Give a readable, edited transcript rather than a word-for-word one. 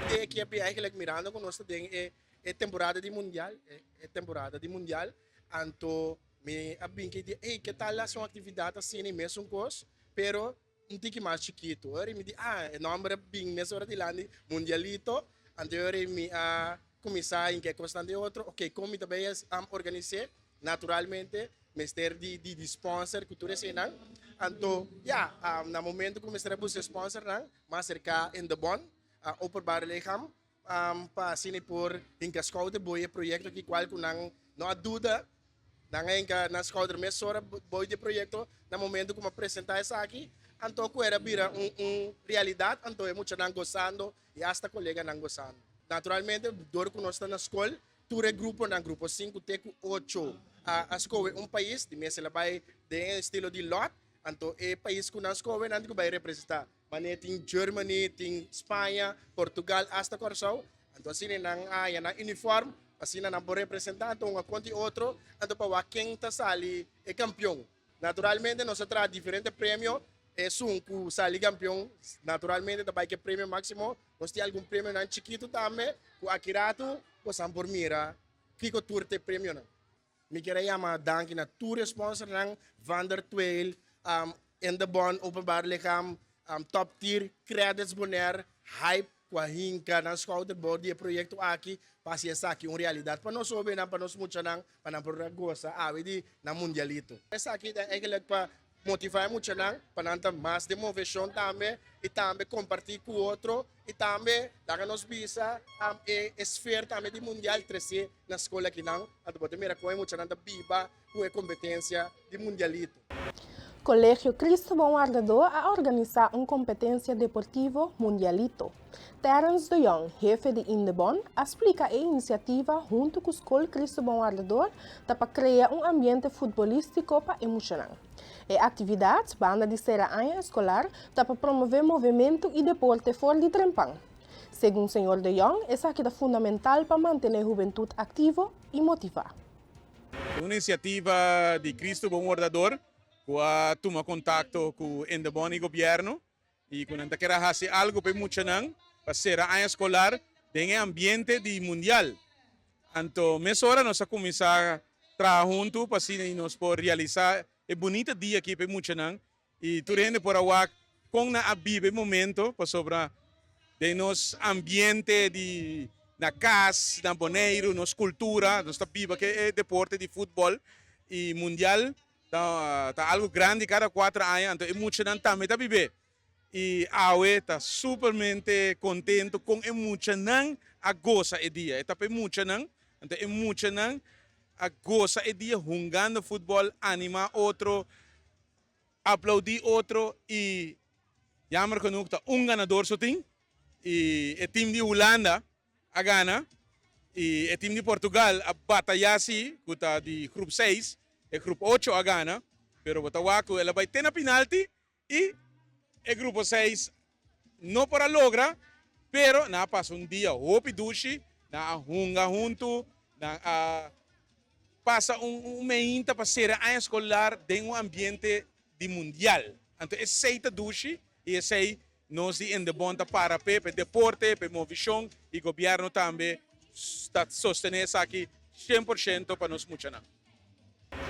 idea aki a bin eigenlijk mirando ku nos ta den e e temporada di mundial, e temporada di mundial, anto mi a bin ku e idea, ey ke tal hasi un aktividat asina e mesun kos, pero un tiki mas chikitu. Ora mi di, ah, e nòmber a bin mesora dilanti, Mundialito, anto ora mi a kuminsá hinka e kosnan den otro, ok, kon mi ta bai organis'é? Naturalmente mester di di sponsor ku tur eseinan, anto ya, na momento ku mester a buska e sponsornan, mi a aserká Indebon, Openbaar Lichaam, pa asina e por hinka skouder boy e proyekto aki kual ku nan no a duda, nan a hinka nan skouder mesora boy di e proyekto na momento ku mi a presentá esaki, anto ku era bira un un realidat, anto e muchanan gosando i asta koleganan gosando. Naturalmente dor ku nos ta na skol tur e gruponan, grupo sinku te ku ocho a a skohe un pais, di mes el a bai den e estilo di lòt, anto e pais ku nan skohe nan tin ku bai representá. Manera tin Germany, tin Spaña, Portugal, hasta Kòrsou. Anto asina nan a haña nan uniform, asina nan por representá anto un a kontra otro, anto pa wak ken ta sali e kampion. Naturalmente nos a traha diferente premio, esun ku sali kampion naturalmente ta bai ku e premio máksimo. Nos tin algun premionan chikitu tambe ku aki ratu bosan por mira kiko tur ta e premionan. Mi kier a yama danki na tur e sponsornan, Van der Tweel, Indebon, Openbaar Lichaam, Top Tier, Credits Bonaire, Hype ku a hinka nan schouder bou di e proyekto aki pa hasi esaki un realidat pa nos hobennan, pa nos muchanan, pa nan por gosa awe di nan mundialito. Esaki ta eigenlijk pa motivá e muchanan pa nan ta mas den moveshon tambe i tambe kompartí ku otro i tambe laga nos bisa e esfer tambe di mundial tresé na skol akinan anto bo ta mira kon e muchanan ta biba ku e kompetensia di mundialito. Kolegio Cristo Bon Wardadó a organisá un kompetensia deportivo Mundialito. Terence de Jong, hefe di Indebon, a splika e inisiativa huntu ku Skol Cristo Bon Wardador ta pa krea un ambiente futbolístiko pa e muchanan. E aktividat, banda di sera aña eskolar, ta pa promové movementu i deporte for di trempan. Segun señor de Jong, esaki ta fundamental pa mantené hubentut aktivo i motivá. Un inisiativa di Cristo Bon Wardador ku a tuma kontakto ku Indebon i gobièrnu i ku nan ta kere hasi algu pa e muchanan pa sera aña skolar den e ambiente di mundial. Anto mesora nos a kuminsá traha huntu pa asina nos por realisá e bunita dia aki pa e muchanan i tur hende por a wak kon nan a biba e momento pasobra den nos ambiente di na kas na Boneiru nos kultura nos ta biba ke e deporte di futbòl i mundial Ta ta algo grandi cada cuatro aña, anto e muchanan tambe ta bib'é. Y awe ta supermente contento con e muchanan a goza e dia. E ta pa e muchanan, anto e muchanan a goza e dia hungando futbol, anima otro, aplaudi otro y jammer genoeg ta un ganador so tin y e team di Hulanda a gana y e team di Portugal a bataya si cu ta di groep seis, e groep ocho a gana, pero bo ta wak cu el a bay te na pinalti y e grupo seis no por a logra, pero nan a pasa un dia hopi dushi, nan a hunga hunto, nan a pasa un meinta pa cera aña escolar den un ambiente di mundial. Anto esey ta dushi y esey nos di Indebon ta para p'e, p'e deporte, p'e movishon y gobierno tambe ta sostene esaki 100% pa nos muchanan.